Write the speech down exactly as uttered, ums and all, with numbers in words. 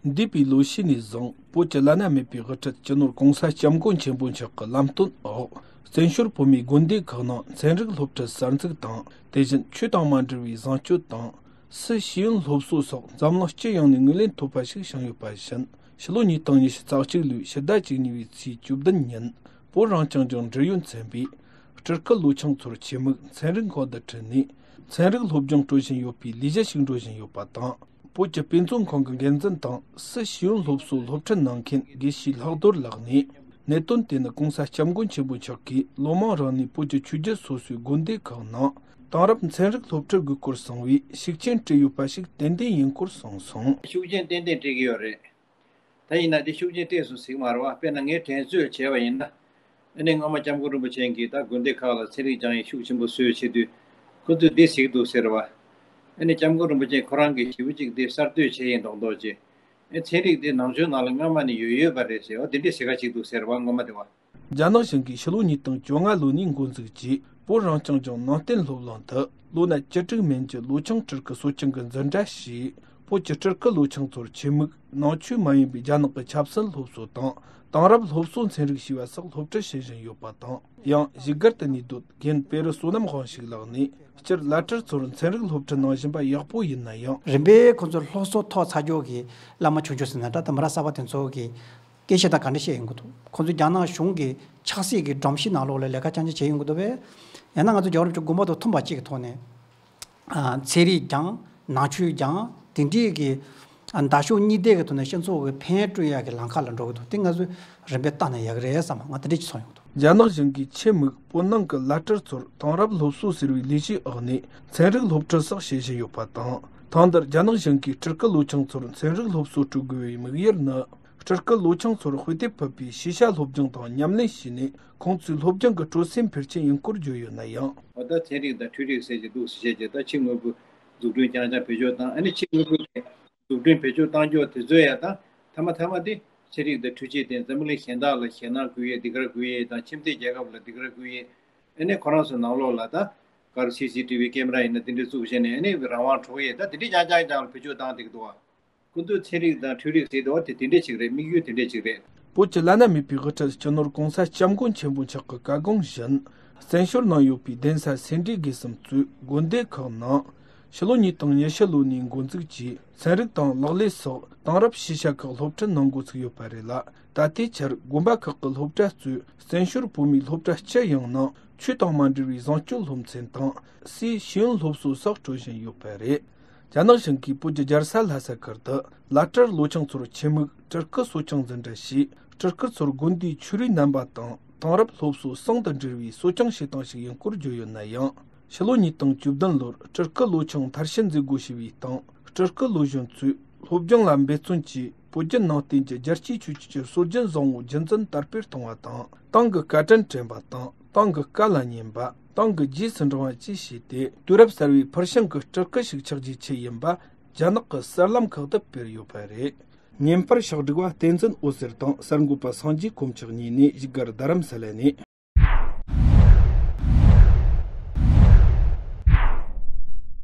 འདས་པའི་ལོ་ཤས་ནས་བཟུང་བོད་ཀྱི་བླ་ན་མེད་པའི་དབུ་ཁྲིད་སྤྱི་ནོར་༸གོང་ས་༸སྐྱབས་མགོན་ཆེན་པོ་མཆོག་གི་ལམ་སྟོན་འོག་བཙན་བྱོལ་བོད་མིའི་དགོན་སྡེ་ཁག་ནང་ཚན་རིག་སློབ་ཁྲིད་གསར་འཛུགས་དང་། དེ་བཞིན་ཆོས་དང་མ་འབྲེལ་བའི་བཟང་སྤྱོད་དང་། སྲིད་ཤེས་ཡོན་སློབ་གསོ་སོགས་འཛམ་གླིང་སྤྱི་ཡོངས་ནས་ངོས་ལེན་ཐོབ་པ་ཞིག་བྱུང་ཡོད་པ་བཞིན། ཕྱི་ལོ་ཉིས་སྟོང་ཉི་ཤུ་རྩ་གཅིག་ལོའི་ཕྱི་ཟླ་བཅུ་གཉིས་པའི་ཚེས་བཅུ་བདུན་ཉིན། བོད་རང་སྐྱོང་ལྗོངས་འབྲེལ་ཡོད་ཚན་པས་སྤྲུལ་སྐུ་ལོ་ཆུང་ཚོར་ཆེད་དམིགས་ཚན་རིག་ཁང་དུ་ཁྲིད་ནས། ཚན་རིག་སློབ་སྦྱོང་སྤྲོད་བཞིན་ཡོད་པའི་ལས་གཞི་ཞིག་འགྲོ་བཞིན་ཡོད་པ་དང་། བོད་ཀྱི་དཔེ་མཛོད་ཁང་གི་འགན་འཛིན་དང་། སྲིད་ཤེས་ཡོན་སློབ་གསོའི་སློབ་ཁྲིད་གནང་མཁན་དགེ་བཤེས་ལྷག་རྡོར་ལགས་ནས། གནད་དོན་དེ་ནི་༸གོང་ས་༸སྐྱབས་མགོན་ཆེན་པོ་མཆོག་གིས་ལོ་མང་རིང་ནས་བོད་ཀྱི་ཆོས་བརྒྱུད་སོ་སོའི་དགོན་སྡེ་ཁག་ནང་དེང་རབས་ཚན་རིག་སློབ་ཁྲིད་དགོས་སྐོར་གསུངས་པས་ཤུགས་རྐྱེན་སྤྲད་ཡོད་པ་ཞིག་ཏན་ཏན་ཡིན་སྐོར་གསུངས་སོང་། ཤུགས་རྐྱེན་ཏན་ཏན་སྤྲད་ཀྱི་ཡོད་རེད། ད་ཡིན་ན་དེ་ཤུགས་རྐྱེན་སྤྲད་སོང་ཟེར་གྱི་མ་རེད་བ། དཔེར་ན་ངས་དྲན་གསོས་བྱས་པ་ཡིན་ན། ཨ་ནི་སྔོན་མ་སྐྱབས་མགོན་རིན་པོ་ཆེ་གིས་ད་དགོན་སྡེ་ཁག་ལ་ཚན་རིག་སྦྱང་ཡིག་ཤུགས་ཆེན་པོ་བཟོས་བྱེད་དུས། ཁོ་ཚོས་འདི་ཟེར་གྱི་འདུག་ཟེར་བ། ཨ་ནི་སྐྱབས་མགོན་རིན་པོ་ཆེ་ཁོ་རང་གིས་ཞེ་པོ་ཅིག་འདི་གསར་གཏོད་བྱས་ཡིན་མདོག་མདོག་ཅིག་ཨ་ཚན་རིག་འདི་ནང་ཆོས་ནང་ལ་སྔ་མ་ནས་ཡོད་ཡོད་པ་རེད་ཟེར་བ་འདི་འདྲའི་ཟེར་ཁ་ཅིག་འདུག་ཟེར་བ་སྔོན་མ་དེ་བ། རྒྱ་ནག་གཞུང་གིས་ཕྱི་ལོ་ཉིས་སྟོང་བཅོ་ལྔ་ལོ་ནས་འགོ་འཛུགས་ཀྱིས་བོད་རང་སྐྱོང་ལྗོངས་ནང་བསྟན་སློབ་གླིང་དུ་ལོ་ན་བཅུ་དྲུག་མན་གྱི་ལོ་ཆུང་སྤྲུལ་སྐུ་གསོ་སྐྱོང་གི་འཛིན་གྲྭ་ཞེས། བོད་ཀྱི་སྤྲུལ་སྐུ་ལོ་ཆུང་ཚོར་ཆེད་དམིགས་ནང་ཆོས་མ་ཡིན་པའི་རྒྱ་ནག་གི་ཆབ་སྲིད་སློབ་གསོ་དང་། དེང་རབས་སློབ་གསོ་ཚན་རིག་ཞེས་པ་སོགས་སློབ་ཁྲིད་བྱེད་བཞིན་ཡོད་པ་དང་། ཡང་བཞུགས་སྒར་དུ་གནས་སྡོད་རྒན་པེ་རི་བསོད་ནམས་དབང་ཕྱུག་ལགས་ནས། སྤྱིར་བླ་སྤྲུལ་ཚོར་ཚན་རིག་སློབ་ཁྲིད་གནང་བཞིན་པ་ཡག་པོ་ཡིན་ན་ཡང་། རིམ་པས་ཁོང་ཚོར་སློབ་གསོ་ཐོག་ཚ་རྒྱུ་གི་བླ་མ་ཆུང་ཆུང་ཟེར་ན་འདྲ་དང་མི་རབས་གསར་པ་དེ་ཚོ་གི་སྐད་ཆ་དང་ག་འདྲ་བཤད་ཡོང་གི་འདུག་ཁོང་ཚོས་རྒྱ་ནག་གཞུང་གི་ཆབ་སྲིད་ཀྱི་སྒྲོམ་གཞི་ནང་ལོགས་ལ་ལས་ཀ་རྐྱང་རྐྱང་བྱས་ཡོང་གི་འདུག་པས། ཡང་ན་ང་ཚོ་རྒྱལ་བ་རིན་པོ་ཆེ་དགོངས་པ་དང་མཐུན་པ་གཅིག་གི་ཐོག་ནས། ཚན་རིག་སྦྱང་། ནང་ཆོས་སྦྱང་། དེ་འདྲའི་གི་ཟླ་ཕྱོགས་གཉིས་ལྡན་གྱི་ཐོག་ནས་སྤྱི་ཚོགས་ཀྱི་ཕན་སྤྲོད་ཡག་གི་ལམ་ཁ་ལ་འགྲོ་གི་འདུག་དེ་ང་ཚོས་རིམ་པས་བལྟས་ན་ཡག་གི་རེད་བསམ། ང་དེ་འདྲ་ཅིག་མཐོང་ཡོང་གི་འདུག་རྒྱ་ནག་གཞུང་གིས་ཆེད་དམིགས་བོད་ནང་གི་བླ་སྤྲུལ་ཚོར་དེང་རབས་སློབ་གསོ་ཟེར་བའི་ལས་གཞིའི་འོག་ནས་ཚན་རིག་སློབ་ཁྲིད་སོགས་བྱེད་བཞིན་ཡོད་པ་དང་། ཐེངས་འདིར་རྒྱ་ནག་གཞུང་གིས་སྤྲུལ་སྐུ་ལོ་ཆུང་ཚོར་ཚན་རིག་སློབ་གསོ་སྤྲོད་དགོས་པའི་དམིགས་ཡུལ་ནི། སྤྲུལ་སྐུ་ལོ་ཆུང་ཚོར་དཔེ་དེབ་ཕུད་པའི་ཤེས་བྱ་སློབ་སྦྱོང་དང་ཉམས་ལེན་བྱས་ནས། ཁོང་ཚོའི་སློབ་སྦྱོང་གི་སྤྲོ་སེམས་འཕེལ་ཆེད་ཡིན་སྐོར་བརྗོད་ཡོད་ན་ཡང་། འོ་ད་ཚན་རིག་དང་འཕྲུལ་རིག་ཟེར་གྱི་འདུག་ཟེར་བཤད་ཀྱི་ད་ཕྱི་དངོས་པོ་འཛུགས་སྐྲུན་རྐྱང་རྐྱང་བེད་སྤྱོད་བཏང་། ཨ་ནི་ཕྱི་དངོས་པོ་དེ་འཛུགས་སྐྲུན་བེད་སྤྱོད་བཏང་རྒྱུ་དེ་ཚོ་ཡང་ད་མཐའ་མ་མཐའ་མ་དེ་ཚན་རིག་དང་འཕྲུལ་ཆས་དེ་འཛམ་བུ་གླིང་གཞན་དག་ལ་ཞེད་སྣང་སྐུལ་ཡས། སྡུག་ར་སྐུལ་ཡས་དང་། ཁྱིམ་མཚེས་རྒྱལ་ཁབ་ལ་སྡུག་ར་སྐུལ་ཡས། ཨ་ནི་ཁོ་རང་ཚོ་ནང་ལོགས་ལ་ད་གར་སི་སི་ཊི་བི་ཀེམ་ར་ཡིན་ན་དེ་འདྲ་བཙུགས་བྱས་ནས། ཨ་ནི་རང་དབང་འཕྲོག་ཡས། ད་དེ་འདྲ་རྐྱང་རྐྱང་རྐྱང་ལ་བེད་སྤྱོད་བཏང་བསྡད་ཀྱི་འདུག་བ། ཁོ་ཚོས་ཚན་རིག་དང་འཕྲུལ་རིག་ཟེར་དུས་དེ་དེ་འདྲས་ཅིག་རེད། དམིགས་ཡུལ་དེ་འདྲས་ཅིག་རེད། བོད་ཀྱི་བླ་ན་མེད་པའི་དབུ་ཁྲིད་སྤྱི་ནོར་༸གོང་ས་༸སྐྱབས་མགོན་ཆེན་པོ་མཆོག་གི་བཀའ་དགོངས་བཞིན། བཙན་བྱོལ་ནང་ཡོད་པའི་གདན་ས་སེ་འབྲས་དགེ་གསུམ་གཙོས་དགོན་སྡེ་ཁག་ནང་། ཕྱི་ལོ་ཉིས་སྟོང་ཉི་ཤུ་ལོ་ནས་འགོ་འཛུགས་ཀྱིས་ཚན་རིག་དང་ལག་ལེན་སོགས་དེང་རབས་ཤེས་བྱ་ཁག་སློབ་ཁྲིད་གནང་འགོ་ཚུགས་ཡོད་པ་རེད་ལ། ད་ལྟའི་ཆར་དགོན་པ་ཁག་གི་སློབ་གྲྭ་གཙོས་བཙན་བྱོལ་བོད་མིའི་སློབ་གྲྭ་སྤྱི་ཡོངས་ནང་ཆོས་དང་མ་འབྲེལ་བའི་བཟང་སྤྱོད་སློབ་ཚན་དང་། སའི་ཤེས་ཡོན་སློབ་གསོ་སོགས་སྤྲོད་བཞིན་ཡོད་པ་རེད། རྒྱ་ནག་གཞུང་གིས་བོད་ཀྱི་རྒྱལ་ས་ལྷ་ས་ཁུལ་དུ་བླ་སྤྲུལ་ལོ་ཆུང་ཚོར་ཆེད་དམིགས་སྤྲུལ་སྐུ་གསོ་སྐྱོང་འཛིན་གྲྭ་ཞེས། སྤྲུལ་སྐུ་ཚོར་དགོན་སྡེའི་ཆོས་རའི་རྣམ་པ་དང་དེང་རབས་སློབ་གསོ་ཟུང་དུ་འབྲེལ་བའི་གསོ་སྐྱོང་བྱེད་སྟངས་ཤིག་ཡིན་སྐོར་བརྗོད་ཡོད་ན་ཡང་། ཕྱི་ལོ་ཉིས་སྟོང་བཅུ་བདུན་ལོར་སྤྲུལ་སྐུ་ལོ་ཆུང་མཐར་ཕྱིན་མཛད་སྒོ་ཞུས་པའི་སྟེང་། སྤྲུལ་སྐུ་ལོ་གཞོན་ཚོས་སློབ་སྦྱོང་ལ་འབད་བརྩོན་གྱིས་བོད་བརྒྱུད་ནང་བསྟན་གྱི་རྒྱལ་གཅེས་ཆོས་བརྒྱུད་ཀྱི་སྲོལ་རྒྱུན་བཟང་བོ་རྒྱུན་འཛིན་དར་སྤེལ་གཏོང་བ་དང་། ཏང་གི་བཀའ་དྲིན་དྲན་པ་དང་། ཏང་གི་བཀའ་ལ་ཉན་པ། ཏང་གི་རྗེས་སུ་འབྲང་བ་བཅས་བྱས་ཏེ། དུས་རབས་གསར་བའི་ཕུལ་བྱུང་གི་སྤྲུལ་སྐུ་ཞིག་ཆགས་རྒྱུའི་ཆེད་ཡིན་པ་རྒྱ་ནག་གི་གསར་ལམ་ཁག་ཏུ་སྤེལ་ཡོད་པ་རེད། བརྙན་པར་ཕྱག་སྒྲིག་པ་བསྟན་འཛིན་འོད་ཟེར་དང་གསར་འགོད་པ་སངས་རྒྱས་དཀོན་མཆོག་གཉིས་ནས་བཞུགས་སྒར་རྡ་རམ་ས་ལ་ནས།